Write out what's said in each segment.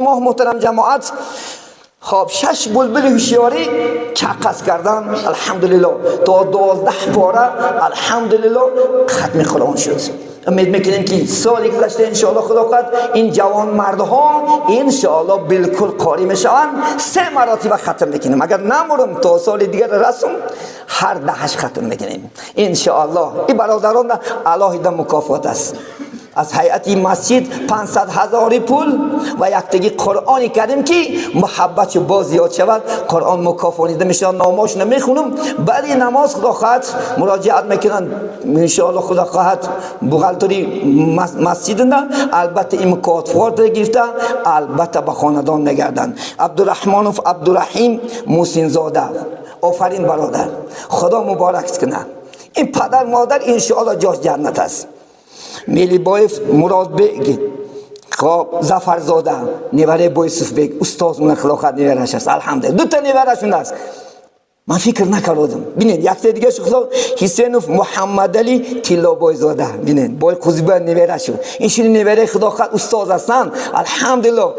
Моҳ, муҳтарам ҷамоат, хоб, шаш булбули ҳушёрӣ чаққас кардан, алҳамдулилло, то 12 пора, алҳамдулилло, хатми Қуръон шуд. Умед мекунем, ки соли гузашта, иншоалло, худо хоҳад, ин ҷавонмардҳо, иншоалло, билкул қорӣ мешаванд. Се маротиба хатм мекунем. Агар намурам, то соли дигар расм, ҳар даҳаш хатм мекунем, иншоалло. Ин бародарон алоҳида мукофот аст аз ҳайати масҷид: 500 ҳазори пул ва яктаги Қуръони Карим, ки муҳаббатшо боз зиёд шавад. Қуръон мукофонида мешавад. Номошона мехонам. Баъди намоз, худо хоҳад, муроҷиат мекунанд, иншоалло, худо хоҳад, бухгалтери масҷидна. Албатта, ин мукофот гирифта, албатта, ба хонадон мегарданд. Абдураҳмонов Абдураҳим Мусинзода, офарин, бародар, худо муборак кунад. Ин падар модар, иншоалло, ҷош ҷаннат аст. Мелибоев Муродбек, хоб, Зафарзода, невараи Бойсуфбек устоз, уна хилофат невераш аст. Алҳамдулилла, дута неверашун аст, ман фикр накардам. Бинед, якта дигашу худо, Ҳисенов Муҳаммадали Тиллобойзода, бинед, бой Қузиба неверашу. Ин шуни невераи, худо хоҳад, устоз ҳастанд. Алҳамдулилло,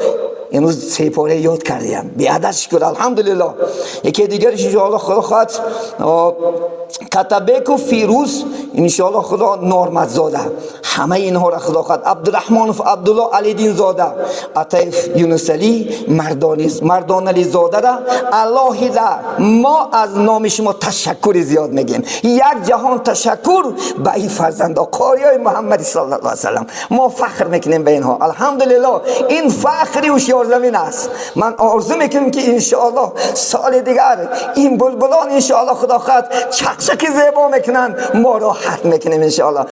имрӯз сепора ёд кардиям, беадад шукр, алҳамдулилло. Яке дигараш, иншоалло, худо хоҳад, Катабеков Фирӯз, иншоалло, худо, Норматзода. Ҳамаи инҳоро, худо хоҳад, Абдураҳмонов Абдулло Алидинзода, Атаев Юнусалӣ Мардонализодара алоҳида мо аз номи шумо ташаккури зиёд мегӯем. Як ҷаҳон ташаккур ба ин фарзандо, қориёи Муҳаммади саллаллоҳу алайҳи васаллам. Мо фахр мекунем ба инҳо, алҳамдулилло. Ин фахри ҳушёрзамин аст. Ман орзу мекунем, ки, иншоаллоҳ, соли дигар ин булбулон, иншоаллоҳ, худо хоҳад, чақчақи зебо мекунанд, мо роҳат мекунем, иншоаллоҳ.